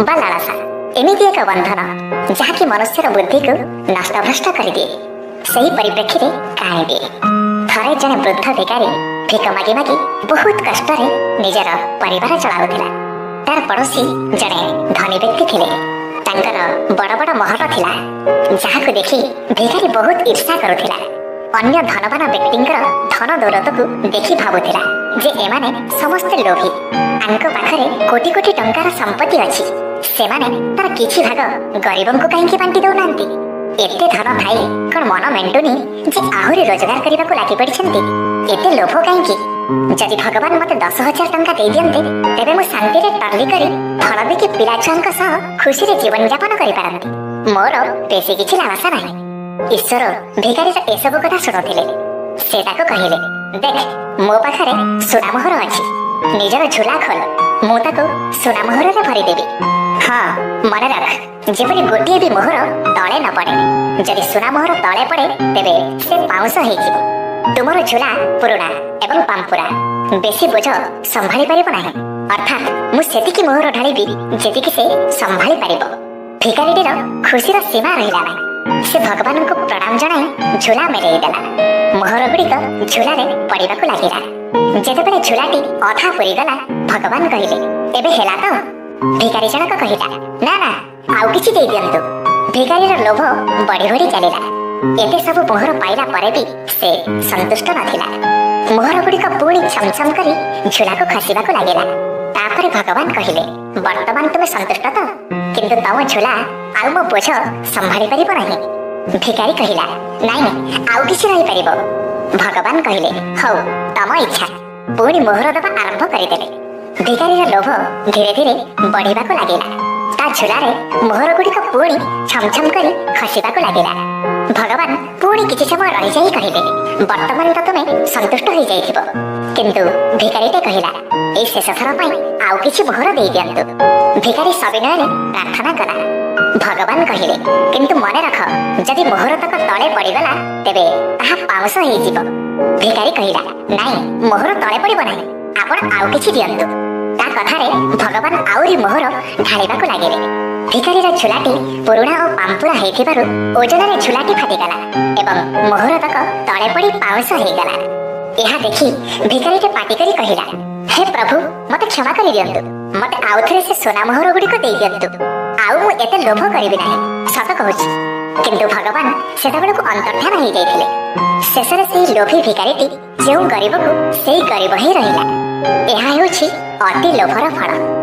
ବା ଲାଳସା ଏମିତି ଏକ ବନ୍ଧନ, ଯାହାକି ମନୁଷ୍ୟର ବୁଦ୍ଧିକୁ ନଷ୍ଟଭ୍ରଷ୍ଟ କରିଦିଏ। ସେହି ପରିପ୍ରେକ୍ଷୀରେ କାହାଣୀଟିଏ। ଥରେ ଜଣେ ବୃଦ୍ଧ ଭିକାରୀ ଭିକ ମାଗି ମାଗି ବହୁତ କଷ୍ଟରେ ନିଜର ପରିବାର ଚଳାଉଥିଲା। ତାର ପଡ଼ୋଶୀ ଜଣେ ଧନୀ ବ୍ୟକ୍ତି ଥିଲେ। ତାଙ୍କର ବଡ଼ ବଡ଼ ମହଲ ଥିଲା, ଯାହାକୁ ଦେଖି ଭିକାରୀ ବହୁତ ଈର୍ଷା କରୁଥିଲା। ଅନ୍ୟ ଧନବାନ ବ୍ୟକ୍ତିଙ୍କର ଧନ ଦୌଲତକୁ ଦେଖି ଭାବୁଥିଲା ଯେ ଏମାନେ ସମସ୍ତେ ଲୋଭୀ। ୟାଙ୍କ ପାଖରେ କୋଟି କୋଟି ଟଙ୍କାର ସମ୍ପତ୍ତି ଅଛି, ସେମାନେ ତାର କିଛି ଭାଗ ଗରିବଙ୍କୁ କାହିଁକି ବାଣ୍ଟି ଦଉନାହାନ୍ତି? ଏତେ ଧନ ଥାଇ କଣ ମନ ମେଣ୍ଟୁନି ଯେ ଆହୁରି ରୋଜଗାର କରିବାକୁ ଲାଗି ପଡ଼ିଛନ୍ତି? ଏତେ ଲୋଭ କାହିଁକି? ଯଦି ଭଗବାନ ମତେ 10,000 ଟଙ୍କା ଦେଇଦିଅନ୍ତେ, ତେବେ ମୁଁ ଶାନ୍ତିରେ ଟର୍ଲି କରି ଫଳ ବିକି ପିଲା ଛୁଆଙ୍କ ସହ ଖୁସିରେ ଜୀବନଯାପନ କରିପାରନ୍ତି। ମୋର ବେଶୀ କିଛି ଲାଳସା ନାହିଁ। ଈଶ୍ୱର ଭିକାରୀର ଏସବୁ କଥା ଶୁଣୁଥିଲେ। ସେ ତାକୁ କହିଲେ, "ଦେଖ, ମୋ ପାଖରେ ସୁନା ମୋହର ଅଛି। ନିଜର ଝୁଲା ଖୋଲ, ମୁଁ ତାକୁ ସୁନା ମୋହରରେ ଭରିଦେବି। ହଁ, ମନେ ରଖ, ଯେପରି ଗୋଟିଏ ବି ମୋହର ତଳେ ନ ପଡ଼େ। ଯଦି ସୁନା ମୋହର ତଳେ ପଡ଼େ, ତେବେ ସେ ପାଉଁଶ ହେଇଯିବ। ତୁମର ଝୁଲା ପୁରୁଣା ଏବଂ ପାମ୍ପୁରା, ବେଶୀ ବୋଝ ସମ୍ଭାଳି ପାରିବ ନାହିଁ। ଅର୍ଥାତ୍ ମୁଁ ସେତିକି ମୋହର ଢାଳିବି, ଯେତିକି ସେ ସମ୍ଭାଳି ପାରିବ।" ଭିକାରୀଟିର ଖୁସିର ସୀମା ରହିଲା ନାହିଁ। ସେ ଭଗବାନଙ୍କୁ ପ୍ରଣାମ ଜଣାଇ ଝୁଲା ମେଲେଇ ଦେଲା। ମୋହର ଗୁଡ଼ିକ ଝୁଲାରେ ପଡ଼ିବାକୁ ଲାଗିଲା। ଯେତେବେଳେ ଝୁଲାଟି ଅଧା ପୁରିଗଲା, ଭଗବାନ କହିଲେ, "ଏବେ ହେଲା ତ?" ଭିକାରୀ ଜଣକ କହିଲା, "ନା ନା, ଆଉ କିଛି ଦେଇଦିଅନ୍ତୁ।" ଭିକାରୀର ଲୋଭ ବଢି ବଢି ଚାଲିଲା। ଏତେ ସବୁ ମୋହର ପାଇଲା ପରେ ବି ସେ ସନ୍ତୁଷ୍ଟ ନଥିଲା। ମୋହର ଗୁଡ଼ିକ ପୁଣି ଛମଛମ କରି ଝୁଲାକୁ ଖସିବାକୁ ଲାଗିଲା। ତାପରେ ଭଗବାନ କହିଲେ, "ବର୍ତ୍ତମାନ ତୁମେ ସନ୍ତୁଷ୍ଟ ତ? କିନ୍ତୁ ତମ ଝୁଲା ଆଉ ମୋ ବୋଝ ସମ୍ଭାଳି ପାରିବ ନାହିଁ।" ଭିକାରୀ କହିଲା, "ନାଇଁ, ଆଉ କିଛି ରହିପାରିବ।" ଭଗବାନ କହିଲେ, "ହଉ, ତମ ଇଚ୍ଛା।" ପୁଣି ମୋହର ଦେବା ଆରମ୍ଭ କରିଦେଲେ। ଭିକାରୀର ଲୋଭ ଧୀରେ ଧୀରେ ବଢିବାକୁ ଲାଗିଲା। ତା ଝୁଲାରେ ମୋହର ଗୁଡ଼ିକ ପୁଣି ଛମଛମ କରି ଖସିବାକୁ ଲାଗିଲା। ଭଗବାନ ପୁଣି କିଛି ସମୟ ରହିଯାଇ କହିଲେ, "ବର୍ତ୍ତମାନ ତ ତୁମେ ସନ୍ତୁଷ୍ଟ ହୋଇଯାଇଥିବ।" କିନ୍ତୁ ଭିକାରୀଟେ କହିଲା, "ଏଇ ଶେଷ ଥର ପାଇଁ ଆଉ କିଛି ମୋହର ଦେଇଦିଅନ୍ତୁ।" ଭିକାରୀ ସବିନୟରେ ପ୍ରାର୍ଥନା କଲା। ଭଗବାନ କହିଲେ, "କିନ୍ତୁ ମନେ ରଖ, ଯଦି ମୋହର ତକ ତଳେ ପଡ଼ିଗଲା, ତେବେ ତାହା ପାଉଁଶ ହେଇଯିବ।" ଭିକାରୀ କହିଲା, "ନାଇଁ, ମୋହର ତଳେ ପଡ଼ିବ ନାହିଁ। ଆପଣ ଆଉ କିଛି ଦିଅନ୍ତୁ।" ତା କଥାରେ ଭଗବାନ ଆହୁରି ମୋହର ଢାଳିବାକୁ ଲାଗିଲେ। ଭିକାରୀର ଝୁଲାଟି ପୁରୁଣା ଓ ପାମ୍ପୁରା ହେଇଥିବାରୁ ଓଜନରେ ଝୁଲାଟି ଫାଟିଗଲା ଏବଂ ମୋହର ତକ ତଳେ ପଡ଼ି ପାଉଁଶ ହେଇଗଲା। ଏହା ଦେଖି ଭିକାରୀଟି ପାଟି କରି କହିଲା, "ହେ ପ୍ରଭୁ, ମତେ କ୍ଷମା କରିଦିଅନ୍ତୁ। ମତେ ଆଉଥରେ ସେ ସୁନା ମୋହର ଗୁଡ଼ିକ ଦେଇଦିଅନ୍ତୁ। ଆଉ ମୁଁ ଏତେ ଲୋଭ କରିବି ନାହିଁ, ସତ କହୁଛି।" କିନ୍ତୁ ଭଗବାନ ସେତେବେଳକୁ ଅନ୍ତର୍ଧ୍ୟାନ ହେଇଯାଇଥିଲେ। ଶେଷରେ ସେଇ ଲୋଭୀ ଭିକାରୀଟି ଯେଉଁ ଗରିବକୁ ସେଇ ଗରିବ ହିଁ ରହିଲା। ଏହା ହେଉଛି ଅତି ଲୋଭର ଫଳ।